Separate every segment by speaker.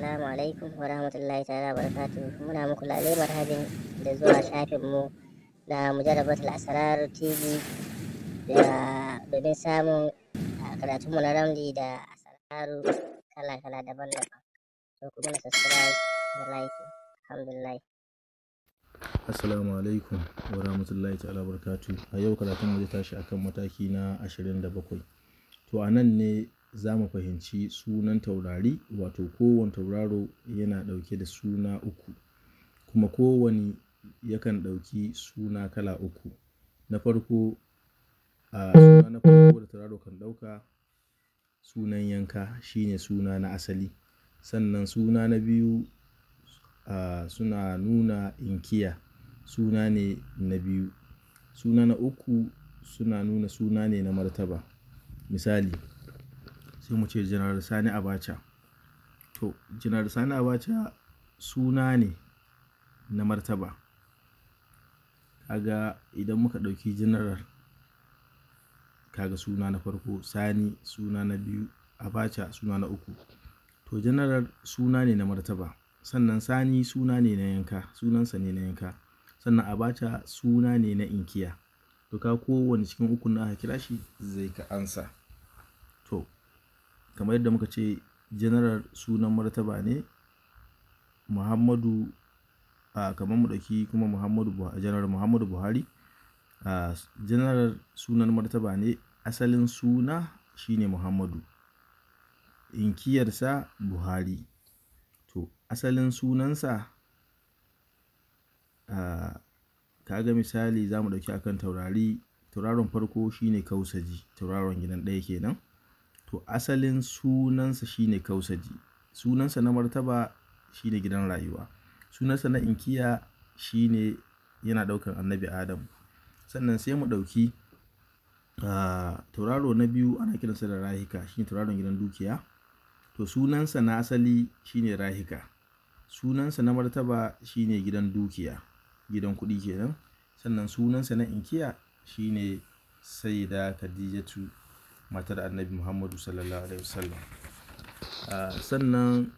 Speaker 1: Assalamu alaikum wa rahmatullahi ta'ala wa barakatuh. Muna muku lale marhabin da zuwa shafin mu na Mujarrabatul Asrar TV da domin samun karatun mu na ramli da asraru kala-kala daban-daban. To ku mana subscribe da like. Alhamdulillah.
Speaker 2: Assalamu alaikum wa rahmatullahi ta'ala wa barakatuh. A yau karatun mu zai tashi akan mataki na 27. To a nan ne za mu fahimci sunan taurari, wato kowane tauraro yana ɗauke da suna uku, kuma kowane yakan ɗauki suna kala uku. Na farko, a suna na farko da tauraro kan ɗauka sunan yanka, shine suna na asali. Sannan suna na biyu suna nuna inkiya, suna ne na biyu. Suna na uku suna nuna suna ne na martaba. Misali, sai mu ce Janar Sani Abacha. To, Janar Sani Abacha suna ne na martaba. Kaga idan muka ɗauki General, kaga suna na farko, Sani suna na biyu, Abacha suna na uku. To, General suna ne na martaba. Sannan Sani suna ne na yanka, sunansa ne na yanka. Sannan Abacha suna ne na inkiya. To, ka kowane cikin ukun da aka kira shi zai ka ansa. To, kamar yadda muka ce General sunan martaba ne, Muhammadu, kamar mu ɗauki kuma Muhammadu Buhari, General Muhammadu Buhari, General sunan martaba ne, asalin suna shine Muhammadu, inkiyarsa Buhari. To, asalin sunansa, kaga misali za mu ɗauki akan taurari, tauraron farko shine Kausaji, tauraron gidan ɗaya kenan. To, asalin sunansa shine Kausaji, sunansa na martaba shine gidan rayuwa, sunansa na inkiya shine yana ɗaukan Annabi Adamu. Sannan sai mu ɗauki tauraro na biyu, ana kiransa da Rahika, shine tauraron gidan dukiya. To, sunansa na asali shine Rahika, sunansa na martaba shine gidan dukiya, gidan kuɗi kenan. Sannan sunansa na inkiya shine Sayyida Khadijatu, matar Annabi Muhammadu sallallahu alaihi wasallam. Sannan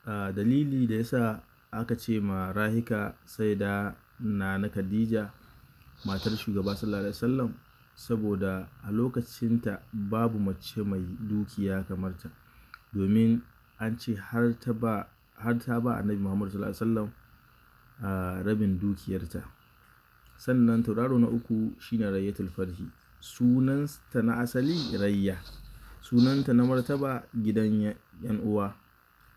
Speaker 2: dalili da yasa aka ce ma Rahika Sayyida Nana Khadija matar shugaba sallallahu alaihi wasallam, saboda a lokacinta babu mace mai dukiya kamar ta. Domin an ce har ta ba Annabi Muhammadu sallallahu alaihi wasallam rabin dukiyarta. Sannan tauraro na uku shine Rayyatul Farhi. Sunanta na asali Rayya, sunanta na martaba gidan yan uwa,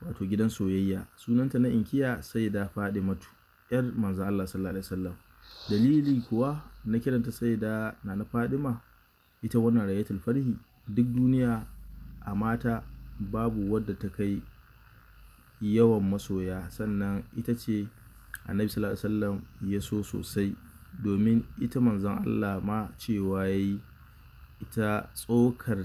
Speaker 2: wato gidan soyayya. Sunanta na inkiya Sayyida Fadimatu, yar manzo Allah sallallahu alaihi wasallam. Dalili kuwa na kiranta Sayyida Nana Fadima, ita wannan Rayyatul Farhi, duk duniya a mata babu wadda ta kai yawan masoya. Sannan ita ce Annabi sallallahu alaihi wasallam ya so sosai, domin ita manzon Allah ma cewa yayi ita tsokar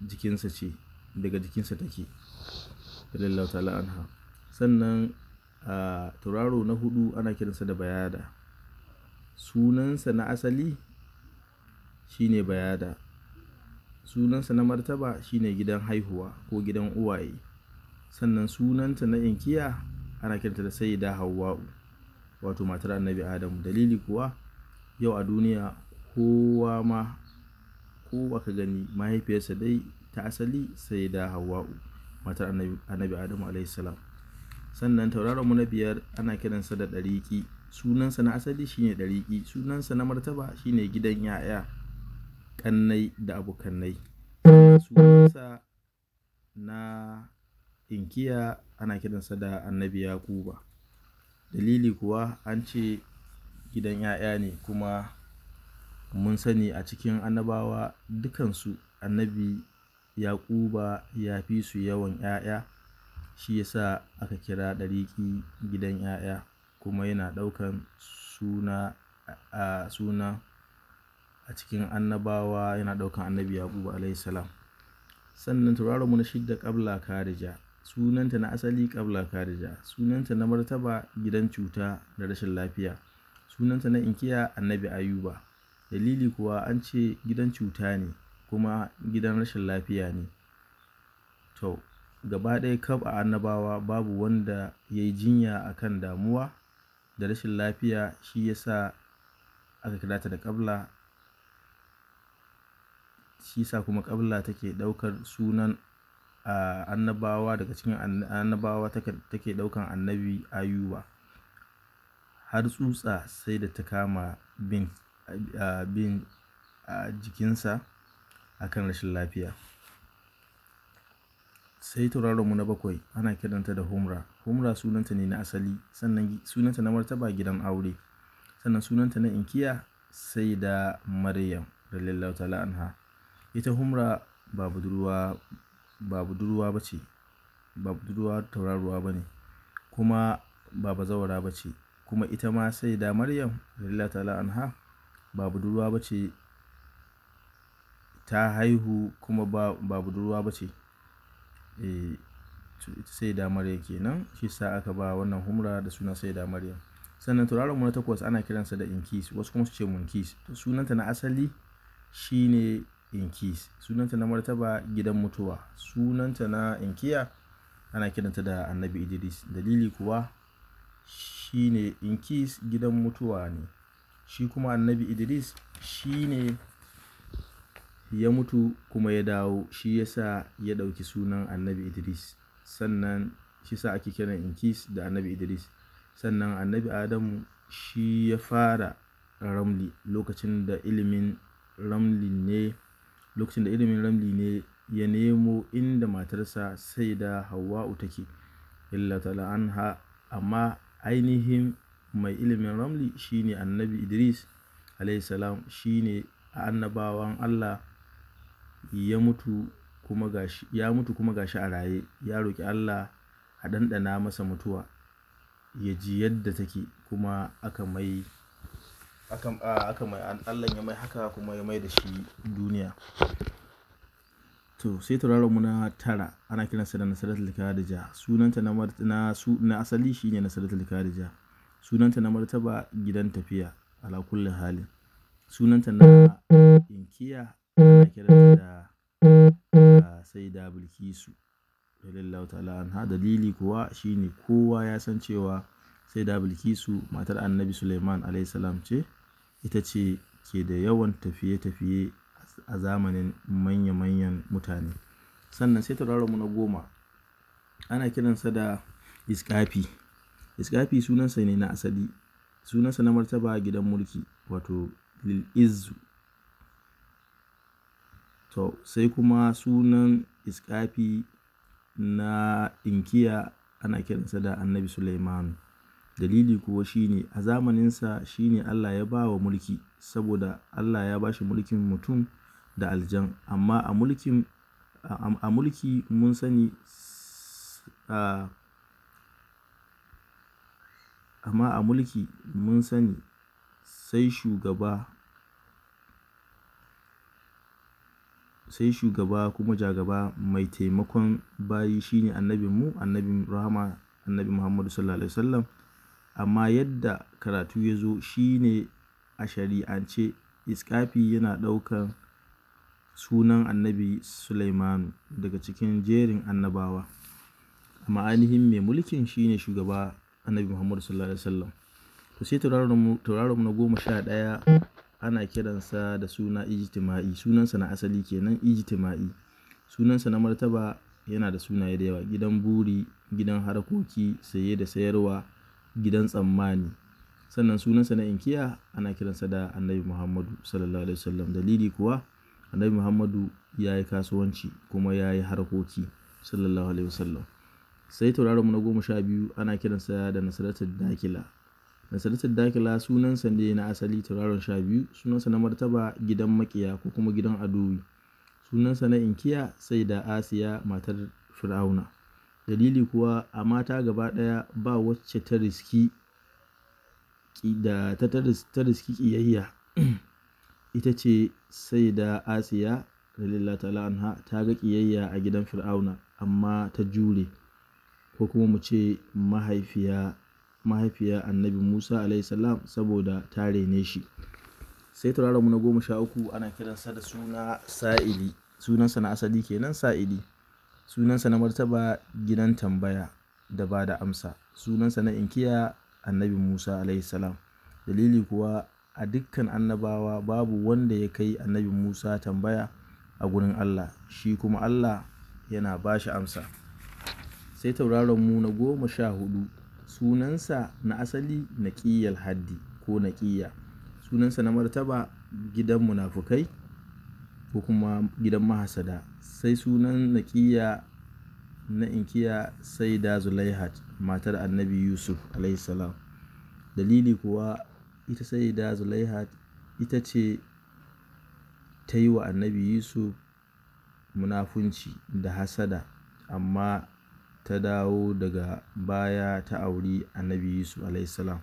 Speaker 2: jikinsa ce, daga jikinsa take, radiyallahu ta'ala anha. Sannan tauraro na hudu ana kiransa da Bayada. Sunansa na asali shine Bayada, sunansa na martaba shine gidan haihuwa ko gidan uwaye. Sannan sunanta na inkiya ana kiranta da Sayyida Hawwa'u, wato matar Annabi Adamu. Dalili kuwa yau a duniya kowa ma kowa ka gani mahaifiyarsa dai ta asali Sayyida Hawwa'u, matar Annabi Adamu alaihi salam. Sannan tauraron mu na biyar ana kiransa da Ɗariƙi. Sunansa na asali shine Ɗariƙi, sunansa na martaba shine gidan 'ya'ya, ƙannai da abokannai. Sunansa na inkiya ana kiransa da Annabi Yakuba. Dalili kuwa an ce gidan 'ya'ya ne, kuma mun sani a cikin annabawa dukansu Annabi Yakuba ya fi su yawan 'ya'ya, shi yasa aka kira Ɗariƙi gidan 'ya'ya, kuma yana ɗaukan suna a cikin annabawa, yana ɗaukan Annabi Yakuba alaihi salam. Sannan tauraron mu na shidda Ƙabla Karija. Sunanta na asali Ƙabla Karija, sunanta na martaba gidan cuta da rashin lafiya, sunanta na inkiya Annabi Ayuba. Dalili kuwa an ce gidan cuta ne kuma gidan rashin lafiya ne. To, gaba ɗaya kaf a annabawa babu wanda ya yi jinya akan damuwa da rashin lafiya, shi yasa aka kira ta da ƙabla. Shi yasa kuma ƙabla take ɗaukar sunan annabawa, daga cikin annabawa take ɗaukan Annabi Ayuba. Har tsutsa sai da ta kama bin jikinsa akan rashin lafiya. Sai tauraron mu na 7 ana kiranta da Humra. Humra sunanta ne na asali, sannan sunanta na martaba gidan aure, sannan sunanta na inkiya sai da Maryam radiyallahu ta'ala anha. Ita Humra ba budurwa bace, ba budurwa tauraruwa bane, kuma ba bazawara bace. Kuma ita ma sai da Maryam radiyallahu ta'ala anha ba budurwa bace, ta haihu kuma ba budurwa bace. Ita sai da Maryam kenan, shi sa aka ba wannan Humra da suna sai da Maryam. Sannan tauraron mu na 8 ana kiransa da Inkis, wasu kuma su ce Munkis. To sunanta na asali shine Inkis, sunanta na martaba gidan mutuwa, sunanta na inkiya ana kiranta da Annabi Idris. Dalili kuwa shine Inkis gidan mutuwa ne, shi kuma Annabi Idris shine ya mutu kuma ya dawo, shi yasa ya ɗauki sunan Annabi Idris. Sannan shi sa ake kiran Inkis da Annabi Idris. Sannan Annabi Adamu shi ya fara ramli lokacin da ilimin ramli ne ya nemo inda matarsa sai da Hawwa'u take illa ta'ala anha. Amma ainihin mai ilimin ramli shine Annabi Idris alayhi salam, shine annabawan Allah. Ya mutu kuma gashi a raye, ya roki Allah a ɗanɗana masa mutuwa ya ji yadda take, kuma aka mai Allah ya mai haka kuma ya mai da shi duniya. To sai tauraron mu na 9 ana kiransa da Nasaratul Khadija. Sunanta na asali shine Nasaratul Khadija. Sunanta na martaba gidan tafiya ala kulli halin. Sunanta na inkiya ana kiranta da Sayyida Bilkisu radiyallahu ta'ala anha. Dalili kuwa shine kowa ya san cewa Sayyida Bilkisu matar Annabi Sulaiman alayhi salam ce, ita ce ke da yawan tafiye-tafiye a zamanin manya-manyan mutane. Sannan sai tauraron mu na 10 ana kiransa da Iskafi. Iskafi sunansa ne na asali, sunansa na martaba gidan mulki wato Lil Izzu. To sai kuma sunan Iskafi na inkiya ana kiransa da Annabi Sulaiman. Dalili kuwa shine a zamaninsa shine Allah ya ba wa mulki, saboda Allah ya ba shi mulkin mutum da aljan. Amma a mulki mun sani amma a mulki mun sani sai shugaba kuma jagaba mai taimakon bayi shine annabinmu, annabin rahama, Annabi Muhammadu sallallahu alaihi wasallam. Amma yadda karatu ya zo shine a shari'ance Iskafi yana ɗaukan sunan Annabi Sulaimanu daga cikin jerin annabawa. Amma ainihin mai mulkin shine shugaba Annabi Muhammadu sallallahu alaihi wasallam. To sai tauraron mu na 11 ana kiransa da suna Ijtima'i. Sunansa na asali kenan Ijtima'i. Sunansa na martaba yana da sunaye da yawa: gidan buri, gidan harkoki, saye da sayarwa, gidan tsammani. Sannan sunansa na inkiya ana kiransa da Annabi Muhammadu sallallahu alaihi wasallam. Dalili kuwa Annabi Muhammadu ya yi kasuwanci kuma ya yi harkoki sallallahu alaihi wasallam. Sai tauraron mu na 12 ana kiransa da Nasaratul Dakila. Nasaratul Dakila sunansa ne na asali tauraron 12, sunansa na martaba gidan makiya ko kuma gidan aduwi. Sunansa na inkiya sai da Asiya matar Fir'auna. Dalili kuwa a mata gaba ɗaya ba wacce ta riski ƙiyayya ita ce sai da Asiya radiyallahu ta'ala anha. Ta ga ƙiyayya a gidan Fir'auna amma ta jure, ko kuma mu ce mahaifiya Annabi Musa alayhi salam, saboda ta rene shi. Sai tauraron mu na 13 ana kiransa da suna Sa'ili. Sunansa na asali kenan Sa'ili. Sunansa na martaba gidan tambaya da ba da amsa. Sunansa na inkiya Annabi Musa alaihi salam. Dalili kuwa a dukkan annabawa babu wanda ya kai Annabi Musa tambaya a gurin Allah, shi kuma Allah yana ba shi amsa. Sai tauraron mu na 14, sunansa na asali Naƙiyal Haddi ko Naƙiyya. Sunansa na martaba gidan munafukai ko kuma gidan mahasada. Sai sunan Naƙiyya na inkiya Saida Zulaihat, matar Annabi Yusuf alaihi salam. Dalili kuwa ita Saida Zulaihat ita ce ta yi wa Annabi Yusuf munafunci da hasada, amma ta dawo daga baya ta auri Annabi Yusuf alaihi salam.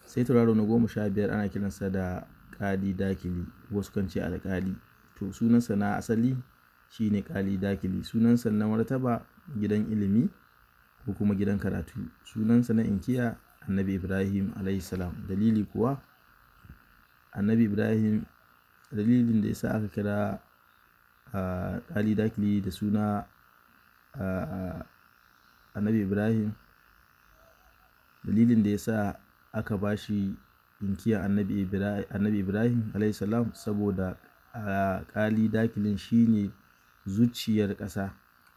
Speaker 2: Sai tauraro na 15 ana kiransa da Ƙadi Dakili, wasu kan ce Alƙali. To sunansa na asali shine Ƙali Dakili. Sunansa na martaba gidan ilimi ko kuma gidan karatu. Sunansa na inkiya Annabi Ibrahim alaihi salam. Dalili kuwa Annabi Ibrahim, dalilin da yasa aka kira Ƙali Dakili da suna Annabi Ibrahim, dalilin da yasa aka bashi inkiya Annabi Ibrahim alaihi salam, saboda Ƙali Dakilin shine zuciyar ƙasa,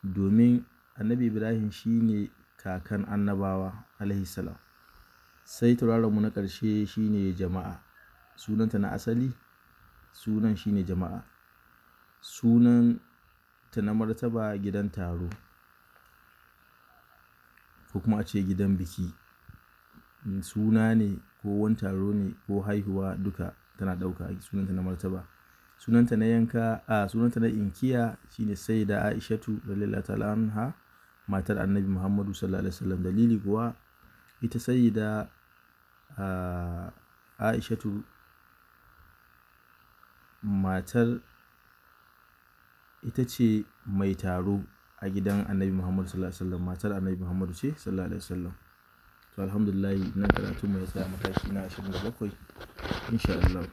Speaker 2: domin Annabi Ibrahim shine kakan annabawa alaihi salam. Sai tauraron mu na ƙarshe shine Jama'a. Sunanta na asali sunan shine Jama'a. Sunan ta na martaba gidan taro ko kuma a ce gidan biki. Suna ne ko wani taro ne ko haihuwa duka tana ɗauka sunanta na martaba. Sunanta na yanka, sunanta na inkiya shine Saida Aishatu radiyallahu ta'ala anha, matar Annabi Muhammadu sallallahu alaihi wasallam. Dalili kuwa ita Saida Aishatu matar ita ce mai taro a gidan Annabi Muhammadu sallallahu alaihi wasallam, matar Annabi Muhammadu ce sallallahu alaihi wasallam. To alhamdulillah, nan karatu mu ya tsaya matashi na 27 insha Allah.